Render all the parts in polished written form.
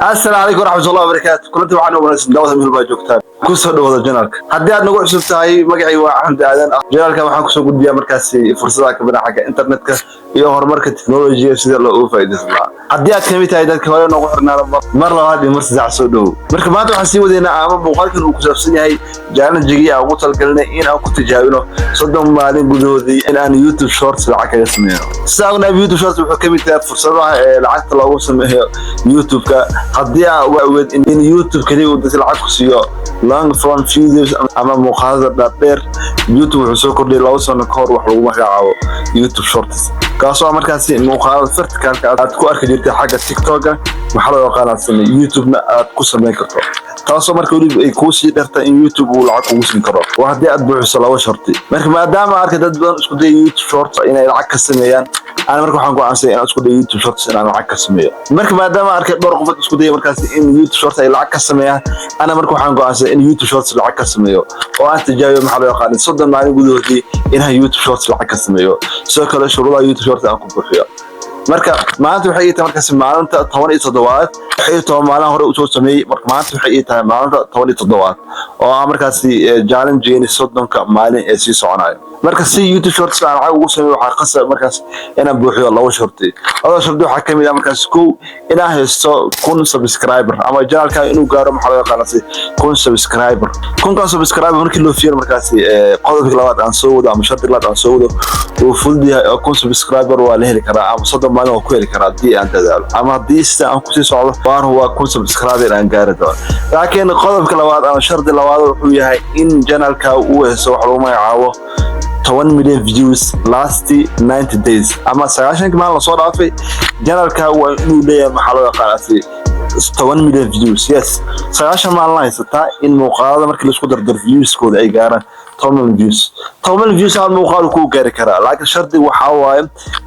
Asalaamu calaykum waraxmatullahi wabarakaatu. Kulanti waxaan u wanaagsan daawada meel baa joogtaan. Kusoo dhawaada channelka. Haddii aad nagu cusub tahay, magacay waa Axmed Aadan. Channelka waxaan kusoo gudbiyaa markaasi fursadaha kamid ah xagga internetka iyo horumarka teknolojiya, sida loogu faa'iidaysan lahaa. Haddii aad kamid tahay dadka hore noogu xirnaada, mar labaad iyo mar saddex soo dhowow. Marka maanta waxaan sii wadaynaa ama muuqaalkan uu ku saabsan yahay challenge-gii aan ugu talgalinay in aan ku tijaabino 30 maalin gudahoodii in aan YouTube Shorts lacag kaga sameyno. Sida ognahay, YouTube Shorts wuxuu kamid tahay fursadaha ee lacagta loogu sameeyo YouTube-ka. Haddii aan uga aweed in YouTube kaliya uu dadka lacag ku siiyo long form videos ama muuqaalada dhaadheer, YouTube wuxuu soo kordhiyay 2 sano ka hor wax lagu magacaabo YouTube Shorts, kaasoo ah markaasi muuqaalada verticalka aad ku arki jirtay xagga TikToka, maxaa loo yaqaanaa, samey YouTube-na aad ku samayn karto, taasoo marka weliba ay kuu sii dherta in YouTube uu lacag kugu siin karo waa haddii aad buuxiso laba sharti. Marka maadaama arkay dad badan isku daya YouTube Shorts inay lacag ka sameeyaan, ana marka waxaan go'aansaday inaan isku dayo YouTube Shorts inaan lacag ka sameeyo. Marka maadaama arkay dhowr qofood isku daya markaasi in YouTube Shorts ay lacag ka sameeyaan, ana marka waxaan go'aansaday in YouTube Shorts lacag ka sameeyo oo aan tijaabiyo, maxaa loo yaqaana, 30 maalin gudahoodii inaan YouTube Shorts lacag ka sameeyo, sidoo kale shuruudaha YouTube Shorts aan ku buuxiyo. Marka maanta waxay ii tahay markaasi maalinta 17aad. 16 maalin hore usoo sameeyey. Marka maanta waxay ii tahay maalinta 17aad oo ah markaasi challenge 30-ka maalin ee sii soconayo. Marka si YouTube Shorts aan lacag ugu sameeyo, waxaa qasab markaas inaan buuxiyo laba sharti. Labada sharti waxaa kamid ah markaas, kow, inaan haysto 1000 subscriber ama channelka inuu gaaro, maxaa loo yaqaanasi, 1000 subscriber. 1000-kan subscriber markii loo fiiro markaasi qodobka labaad aan soo wado ama shardiga labaad aan soo wado, wuu fudud yahay oo 1000 subscriber waa la heli karaa ama 30 maalin waa ku heli karaa haddii aan dadaalo ama haddii sida aan kusii socdo, waan waa 1000 subscriber aan gaari doono. Laakiin qodobka labaad ama shardi labaad wuxuu yahay in channelka uu haysto wax lagu magacaabo 10 milyan views last 90 days ama 90-kii maalin lasoo dhaafay. Channelka waa inuu leeyahay, maxaa loo yaqaanasi, 10 milyan views. Yes, 90 maalin haysataa in muuqaalada markii laisku dardaro viewskooda ay gaaraan 10 milyan views. 10 milyan views hal muuqaal kuu gaari karaa, laakiin shardiga waxaa waaye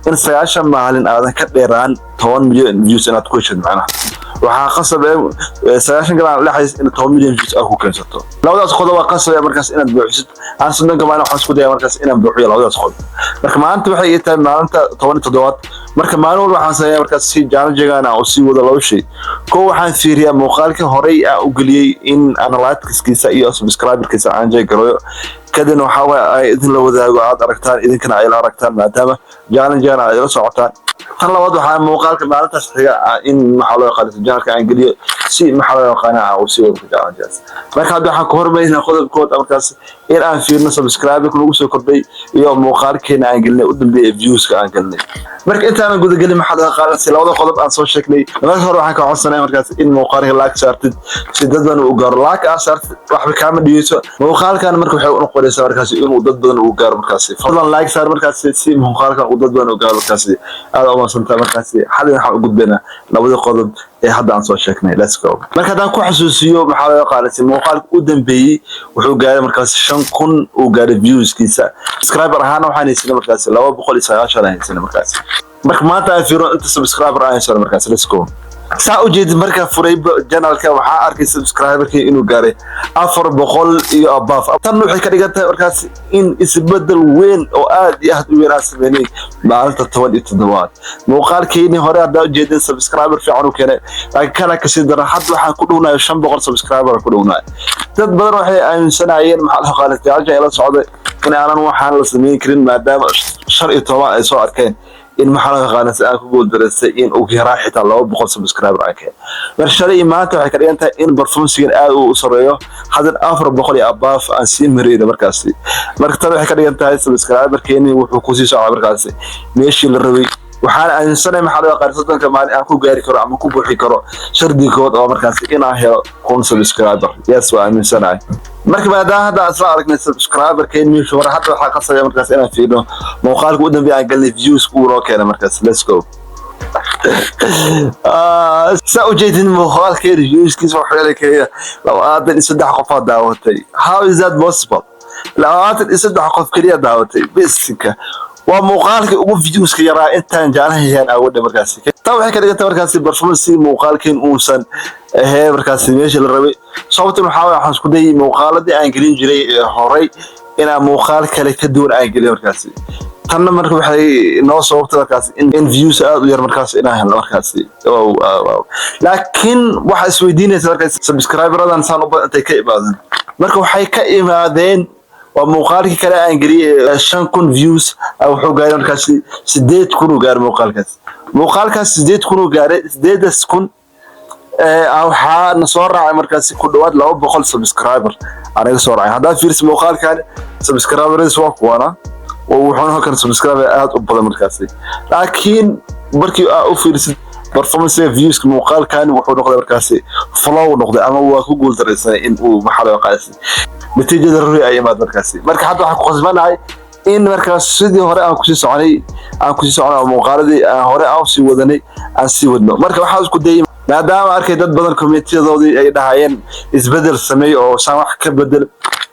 in 90 maalin aadan ka dheeraan 10 milyan views inaad ku heshid. Macnaha waxaa qasab eh 90 galaan dhexays in 10 milyan views aad ku keensato. Labadaas qodob waa qasab markaas inaad buuxisid. Aan 30-ka maalin waxaan isku daya markaas inaan buuxiyo labadaas qodob. Marka maanta waxay ii tahay maalinta 17aad. Marka maalin walba waxaan sameeyaa markaas si challenge-gan aan usii wado laba shay. Kow, waxaan fiiriyaa muuqaalkii horey aan u geliyey in analyticskiisa iyo subscriberkiisa aan check gareeyo. Kadibna waxaa waaye ay idin la wadaago, aad aragtaan, idinkana ay la aragtaan, maadaama challenge-gan aad ila socotaan. Tan labaad, waxaa muuqaalka maalintaas xiga in, maxaa loo yaqaana, channelka aan geliyo si, maxaa loo yaqaana, aan usii wado challengegaas. Marka hadda waxaan ku hormarinaa qodobkood markaas in aan fiirno subscriberka lagu soo kordhay iyo muuqaalkeena aan gelinay u dambeeyay viewska aan gelinay. Marka intaanan gudagelin, maxaa loo yaqaana, si labada qodob aan soo sheegnay, marka hore waxaan ka codsanaya markaas in muuqaalka like saartid si dad badan uu gaaro. Like aad saartid waxba kaama dhigeyso muuqaalkan. Marka waxay u noqonaysaa markaas inuu dad badan uu gaaro. Markaasi fadlan like saar markaasi si muuqaalkan uu dad badan u gaaro. Markaasi aad u mahadsantahay. Markaasi xalin waxaan u gudbaynaa labada qodob ee hadda aan soo sheegnay. Let's go. Marka haddaan ku xasuusiyo, maxaa loo yaqaana, si muuqaalka u dambeeyey wuxuu gaaray markaas 5000 uu gaaray viewskiisa. Subscriber ahaana waxaan haysanay markaasi 290 aan haysanay markaasi. Marka maanta aan fiiro inta subscriber aan haysano markaas. Let's go. Saa ujeedid, markaa furay channelka, waxaa arkay subscriberkii inuu gaaray 400 iyo above. Tan waxay ka dhigan tahay markaas in isbedel weyn oo aad iyo aad u weyn aan sameynay maalinta 17aad. Muuqaalkeynii hore haddaa ujeedin, subscriber fiican u keenay, laakiin kana kasii daran. Hadda waxaan ku dhownayo 500 subscriber ku dhownayo. Dad badan waxay aaminsanayeen, maxaa la yaqaana, jaalja ila socday, in aanan waxaan la sameyn karin, maadaama 15 ay soo arkeen in, maxaa loo yaqaana, si aan ku guuldareystay in ugu yaraa xitaa 200 subscriber aan keen. Marka shalay iyo maanta waxay ka dhigan tahay in performancegan aad uu u sareeyo. Hadan 400 iyo above aan sii marayna markaasi. Marka tan waxay ka dhigan tahay subscriberkeeni wuxuu kusii socdaa markaasi meeshii la rabay. Waxaan aaminsanahay, maxaa loo yaqaana, 30-ka maalin aan ku gaari karo ama ku buuxi karo shardigood oo markaasi inaan helo 1000 subscriber. Yes, waa aaminsanahay. Marka maadaama hadda aan isla aragnay subscriberkeen meesha hore, hadda waxaa qasaya markaas inaan fiirno muuqaalka u dambeeya aan galnay views uu noo keenay markaas. Let's go. Saa ujeedin, muuqaalkeena viewskiisa wuxuu helay keliya 23 qof aa daawatay. How is that possible? 23 qof keliya daawatay bisinka. Waa muuqaalkii ugu viewska yaraa intaan channelkan awadha markaasi. Taa waxay ka dhigantay markaasi performance muuqaalkeen uusan ahayn markaasi meesha la rabay. Sababtan waxaa waye waxaan isku dayay muuqaaladii aan gelin jiray ee horay inaan muuqaal kale ka duwan aan geliyo markaasi. Tanna marka waxay noo sababtay markaas in views aad u yar markaas inaan helno markaasi. Wow. Laakiin waxa isweydiinaysa markaas, subscriberadan saan u badan intay ka imaadeen? Marka waxay ka imaadeen waa muuqaalkii kale aan geliyey, 5000 views wuxuu gaaray markaasi, 8000 uu gaaray muuqaalkaas. Muuqaalkaas 8000 uu gaaray. 8000 waxaa na soo raacay markaasi ku dhawaad 200 subscriber anaga soo raacay. Haddaad fiirsa muuqaalkan, subscribers waa kuwana oo wuxuuna halkan subscriber aad u badan markaasi. Laakiin markii aa u fiirsid performance viewska, muuqaalkan wuxuu noqday markaasi fail noqday ama waa ku guuldaraysanay in uu, maxaa loo yaqaanay, natiijada ruri ay imaad markaasi. Marka hadda waxaan ku khasbanahay in markaas sidii hore aan kusii soconay oo muuqaaladii aan hore aan sii wadanay aan sii wadno. Marka waxaa isku dayay, maadaama arkay dad badan communityyadoodii ay dhahayeen isbedel sameey oo saan wax ka bedel.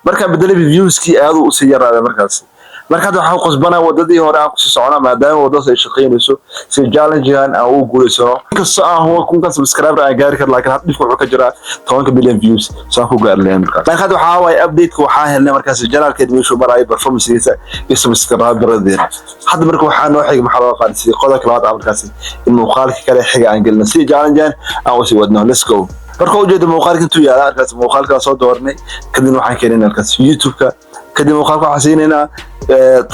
Markaan bedelay, viewskii aad usii yaraaday markaasi. Marka hadda waxaan qasbanaa wadadii hore aan kusii socona, maadaama wadadaas ay shaqaynayso, si challengegan aan ugu guulaysano. Inkastoo aan huwa 1000-kan subscriber aan gaari karo, laakiin hadda dhibka wuxuu ka jiraa 10-ka bilyan views saan ku gaari lahayn markaas. Marka hadda waxaa waaye updateka waxaa helnay markaas channelkeed meeshuu maraayo, performancegiisa iyo subscriberadeena. Hadda marka waxaa noo xigay, maxaa loo qaadi, sidii qodobka labaad ah markaasi, in muuqaalka kale xiga aan gelino si challengegan aan usii wadno. Let's go. Marka ujeeda muuqaalka intuu yaala markaas, muuqaalka soo dooranay, kadibna waxaan keenaynaa markaas YouTube-ka. Kadib muuqaalka waxaan siinaynaa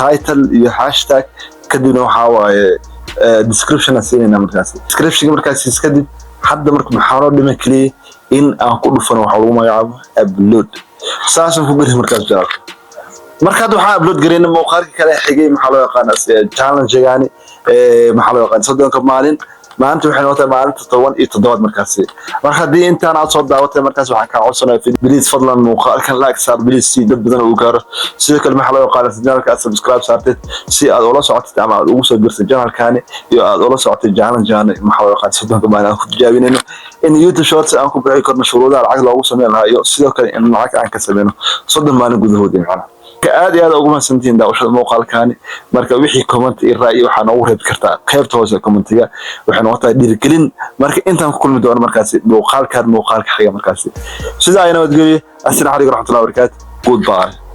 title iyo hashtag. Kadibna waxaa waaye description aan siinaynaa markaas. Description markaas kadib, hadda marka maxaa noo dhiman keliya? In aan ku dhufano waxa lagu magacaabo upload. Saasaan ku geli markaas channelka. Marka hadda waxaan upload gareyna muuqaalka kale xigay, maxaa loo yaqaana, challenge-gaani, maxaa loo yaqaana, 30-ka maalin. Maanta waxay noqotay maalinta 17aad markaasi. Marka haddii intaan aad soo daawatay markaas, waxaan kaa codsanaya, please, fadlan muuqaalkan like saar, please, si dad badan uu gaaro. Sidoo kale, maxaa loo yaqaana, channelka aad subscribe saartid si aad ula socotid ama aad ugu soo biirtay channelkani iyo aad ula socotay challenge-gaani, maxaa loo yaqaana, 30-ka maalin aan ku tijaabinayno in YouTube Shorts aan ku bixi karno, shuruudaha lacag loogu sameyn lahaa iyo sidoo kale in lacag aan ka sameyno 30 maalin gudahood. Macnaha aad iyo aad ugu mahadsantihiin daawashada muuqaalkani. Marka wixii comment iyo ra'yi waxaa noogu reebi kartaa qaybta hoose commentiga. Waxay noqon tahay dhiirigelin. Marka intaan ku kulmi doono markaasi muuqaalkan muuqaalka xiga markaasi, sidaa ay nabadgelyo. Assalaamu calaykum waraxmatullahi wabarakaatu. Goodbye.